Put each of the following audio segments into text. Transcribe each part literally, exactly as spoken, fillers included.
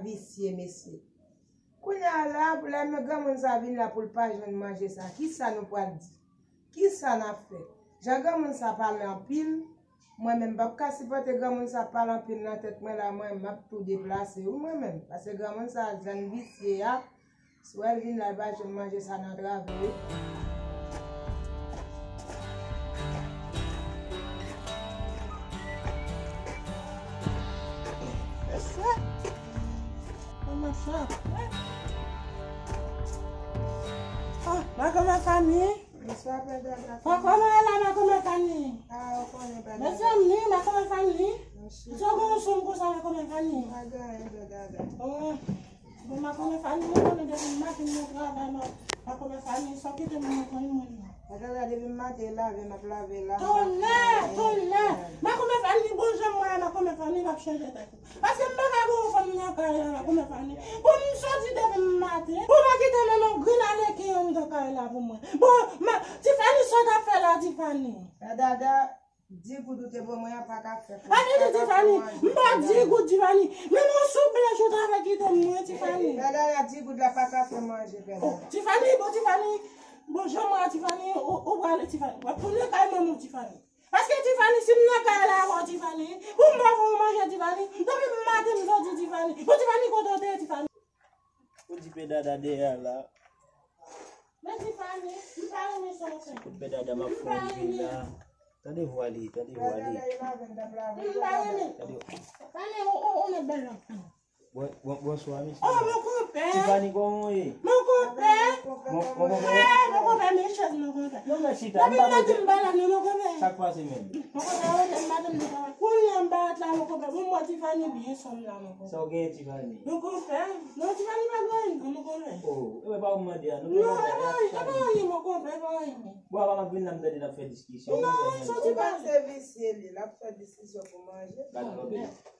Visye, mesye. Kounye a la, pou lè men granmoun sa vin la pou l pa jwenn manje sa, kisa nou pral di? Kisa n ap fè? Jan granmoun sa pale anpil, mwen menm m p ap ka sipòte granmoun sa pale anpil nan tèt mwen la, mwen m ap tou deplase wi mwen menm. Paske granmoun sa, jan l visye a, si w wè l vin la, l pa jwenn manje sa nan travè wi. Mesye! Kòman sa? Ah, ma kòman fanmi? Bonswa, Pè Dada. Kòman e la, ma kòman fanmi? Ah, ou konnen, Pè Dada. Mezanmi, ma kòman fanmi? Sa w gen yon sonm konsa, ma kòman fanmi? Pa gen anyen, Pè Dada. Oh. Bon, ma kòman fanmi, ou konnen depi maten m nan travay, ma, ma kòman fanmi, sa w kite m nan kay mwen nan. Pè Dada, depi maten lave, m ap lave la. Tonnè, tonnè! Ma kòman fanmi, bon jan mwen, ma kòman fanmi, m ap chanje tèt. Paske m pa ka gen yon fanm nan kay la, la, pou mwen Fanny. Bon, m soti depi maten. Bon, pa kite menm yon grenn aleken anndan kay la pou mwen. Bon, ma, Tiffany, sa w t ap fè la, Tiffany? Pè Dada, di goud ou te ban mwen an pa ka fè. Pa vin di Tiffany, m ba w di goud, Tiffany. Menm yon soup blanch ou ta fè kite m mwen, Tiffany. Pè Dada, di goud la pa ka fè manje, Pè Dada. Oh, Tiffany, bon, Tiffany, bon, jan mwen, Tiffany, ou, ou prale, Tiffany. W ap tounen kay manman w, Tiffany. Paske Tiffany, si m nan kay la avè w, Tiffany, pou m pa fè w manje, Tiffany, depi maten m soti, Tiffany. Bon, Tiffany, kote w te ye, Tiffany? Ou di Pè Dada dèyè a la. Men Tiffany, m pa renmen sa w fè. Kout Pè Dada m ap fè w rive la. Tande vwa li, tande vwa li. M pa renmen. Tande. Fanny, ou, ou, ou mèt bèl la. Bon, bon, bonswa, mesye. Oh, mon konpè. Tiffany, kòman w ye? Mon konpè. Mon, mon konpè. Hey, mon konpè, men chèz, mon konpè. Non, men chita, m pa mande. Depi maten m pa la, non, mon konpè. Sa k pase menm? Mon konpè, ou te maten m pa la. Kounye a m pa la, mon konpè. Bon, mwen, Tiffany, byen sonm la, mon konpè. Sa w genyen, Tiffany? Mon konpè. Non, Tiffany pa gen anyen, non, mon konpè. Oh, e pa ou m mande a, non, non, non, e pa anyen, mon konpè, e pa anyen. Bon, avan m ap vin la, m tande n ap fè diskisyon. Non, soti pa. Ou panse visye li, l ap fè diskisyon pou manje? Gad,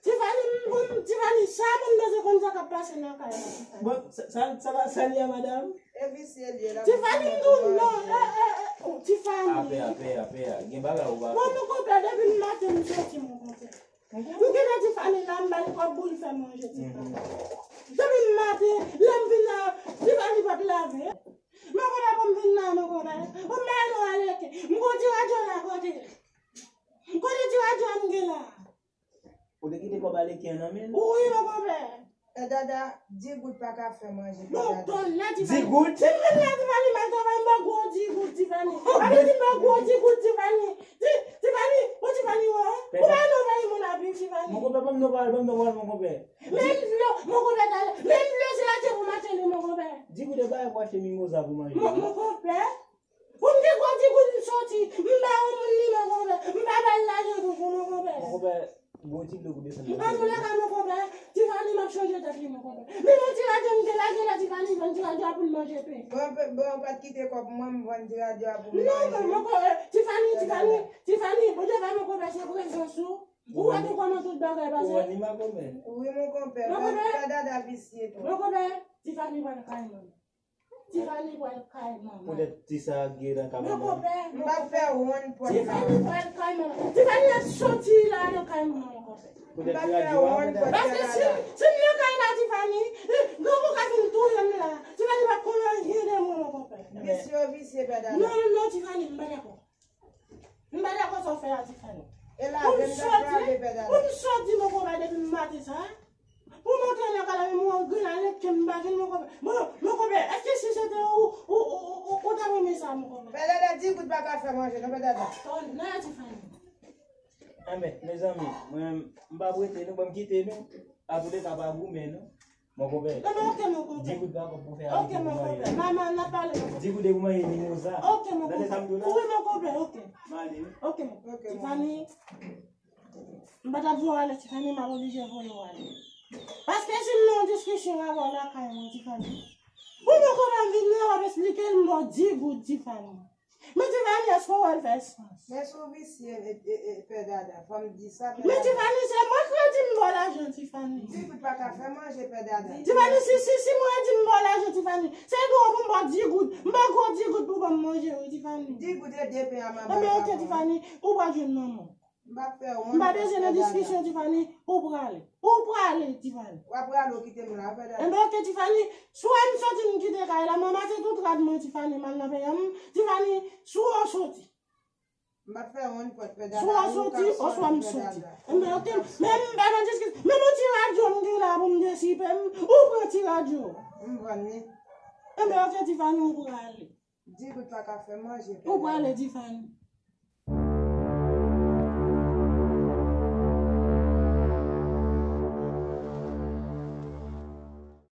Tiffany, m, m, Tiffany, sa moun bezwen konn sa k ap pase nan kay la, Tiffany. Bon, sa, sa, sa, sa li a, madanm? E visye li ye, l ap Tiffany, m di w non, eh, eh, eh, oh, Tiffany. Apè, apè, apè, gen bagay ou pa fè. Bon, mon konpè, depi maten m soti, mon konpè. M gentan Tiffany la, m ba l kòb pou l fè manje, Tiffany. Depi maten, lè m vin la, Tiffany p ap lave. Mon konpè, pou m vin la, mon konpè. Pou m ba l yon aleken. M gon ti radyo la kote. Kote ti radyo a m gen la? Ou te kite kòb aleken an nan men l? Wi, mon konpè. Pè Dada, di goud pa ka fè manje, Pè Dada. Di goud? Si m vin la, Tiffany, m al travay, m ba gwo di goud, Tiffany. Apre di m ba gwo di goud, Tiffany. Ti, Tiffany, bon, Tiffany, wè. Ou pa nan vay moun ap viv, Tiffany. Mon konpè, ban m non pa l, ban m non pa l, mon konpè. Men dlo, mon konpè, talè. Men dlo, se achte pou m achte li, mon konpè. Di goud e bagay pou achte mimoza pou manje. Mon, mon konpè. Pou m gen gwo di goud m soti, m ba yon moun li, mon konpè. M pa ba l lajan pou, pou, mon konpè. Mon konpè, bon, ti dlo pou desann. Antouleka, mon konpè, Tiffany, m ap chanje tèt li, mon konpè. Men yon ti radyo m te lage la, Tiffany, ban m ti radyo a pou l manje pen. Bon, bon, ou pa t kite kòb mwen, m vann ti radyo a pou m manje. Non, non, mon konpè, Tiffany, Tiffany, Tiffany, Bondye fè, mon konpè, se prezans ou. Ou wè tou kòman tout bagay pase? Ou wè ni makomè? Wi, mon konpè. Mon konpè. Pè Dada visye tou. Mon konpè, Tiffany pral kay manman. Tiffany pral kay manman. Poutèt ti sa gen nan ka manman. Mon konpè. M pa fè wonn pou Tiffany pral kay manman. Tiffany ap soti la nan kay manman, mon konpè. Poutèt ti radyo a, poutèt. Paske si, si m nan kay la, Tiffany, grangou ka vin touye m la. Tiffany p ap konn anyen de mwen, mon konpè. Visye, visye, Pè Dada. Non, non, Tiffany, m pa dakò. M pa dakò sa w fè a, Tiffany. Pou m soti, pou m soti, mon konpè, depi maten sa, pou m antre nan kay la, menm yon grenn aleken m pa jwenn, mon konpè. Bon, mon konpè, èske si se te ou, ou, ou, ou, ou, ou ta renmen sa, mon konpè? Pè Dada, di goud pa ka fè manje, non, Pè Dada. Tonnè, Tiffany. Enben, mezanmi, mwen, m p ap rete, nou, ban m kite nou. Antouleka, pa goumen, non. Mon konpè. Enben, oke, mon konpè. Di goud pa kòb pou fè. Oke, mon konpè. Manman, n ap pale, mon konpè. Di goud e pou manje mimoza. Oke, mon konpè. Tande sa m di w la? Wi, mon konpè, oke. M ale, wi. Oke, mon konpè. Tiffany, m pa t ap voye w ale, Tiffany, m ap oblije voye w ale. Paske si m nan yon diskisyon avè w lakay mwen, Tiffany. Ou poko pa vin la, w ap esplike m, m ba w di goud, Tiffany. Men Tiffany, èske w wè l fè sans? Men si w visye, e, e, e, Pè Dada, fò m di sa, Pè Dada. Men Tiffany, se mwen ki di m ba w lajan, Tiffany. Di goud pa ka fè manje, Pè Dada. Tiffany, si, si, si mwen di m ba w lajan, Tiffany, se dwa pou m ba w di goud. M ba gwo di goud pou ban m manje, wi, Tiffany. Di goud e de pen a manman. Enben, oke, Tiffany, ou pa jwenn manman. M p ap fè M pa bezwen nan diskisyon, Tiffany. Ou prale. Ou prale, Tiffany. W ap prale, ou kite m la, fè dada. Enben, oke, Tiffany. Swa m soti, m kite kay la, m ranmase tout rad mwen, Tiffany, m al nan peyi an. Tiffany, swa w soti. M p ap fè yon pòt, fè dada. Swa w soti, oswa m soti. Enben, oke. Men m pa nan diskisyon. Menm yon ti radyo m gen la pou m desipe m. Ou pran ti radyo. M vann li. Enben, oke, Tiffany, ou prale. Di gout pa ka fè manje. Ou prale, Tiffany.